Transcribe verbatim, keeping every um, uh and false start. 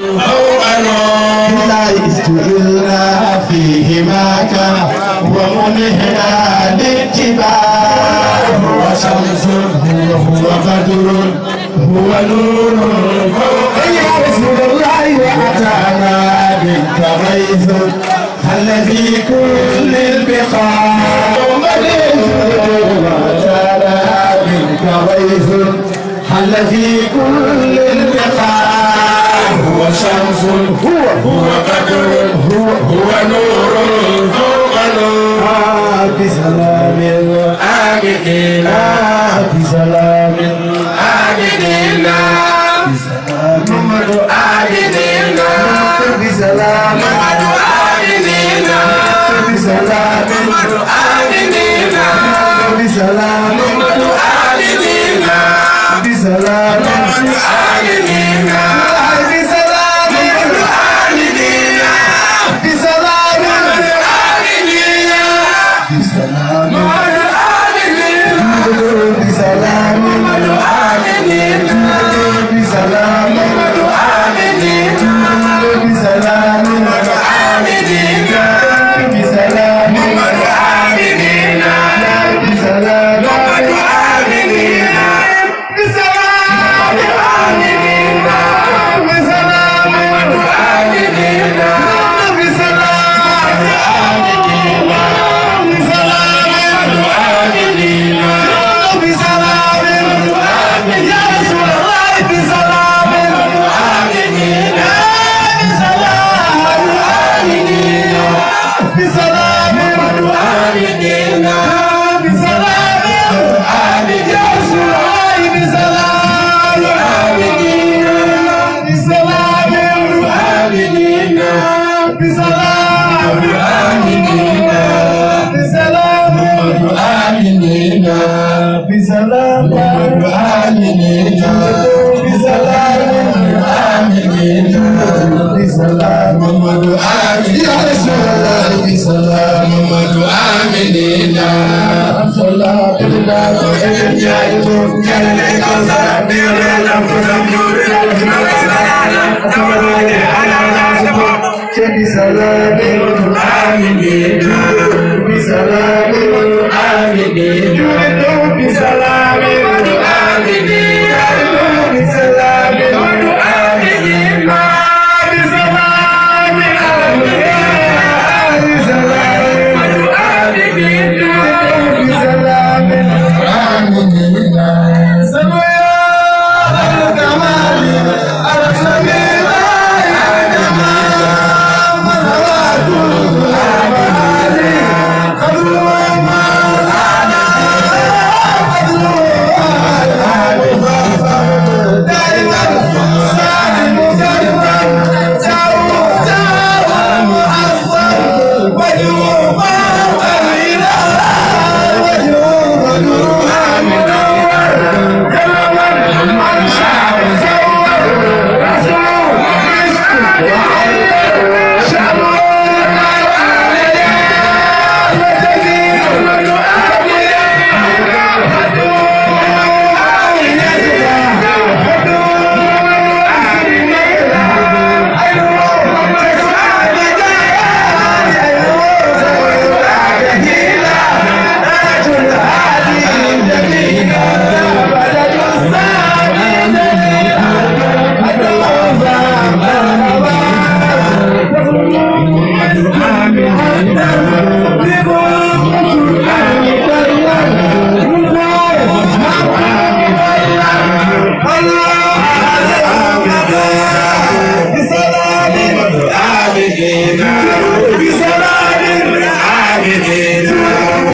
بالله استئلنا فيه ما كان ومنهنا الاتباع. هو شمس، هو، هو بدر، هو نور فوق. يا رسول الله، وأتانا منك غيث هل في كل البقاع. وأتانا منك غيث هل في كل البقاع. هو شمس، هو، هو بدر، هو، هو نور فوق نور. آه، بسلام آمنين. آه، بسلام آمنين. بسلام محمد آمنين. بسلام محمد آمنين. بسلام محمد آمنين. بسلام محمد آمنين. بسلام محمد آمنين. بسلام محمد آمنين. بسلام محمد آمنين. بسلام محمد آمنين. بسلام محمد آمنين. بسلام محمد آمنين. بسلام محمد آمنين. بسلام محمد آمنين. بسلام محمد آمنين. بسلام آمنين. بسلام آمنين. بسلام آمنين. بسلام آمنين. بسلام آمنين. يا رسول الله، بسلام آمنين. بسلام آمنين. بسلام آمنين. بسلام آمنين. يا رسول الله، بسلام آمنين. بسلام آمنين. بسلام آمنين. بسلام آمنين. بسلام محمد آمنين. بسلام محمد آمنين. بسلام محمد آمنين. يا رسول الله، بسلام محمد آمنين. صلى الله عليه وسلم. بسلام محمد آمنين. بسلام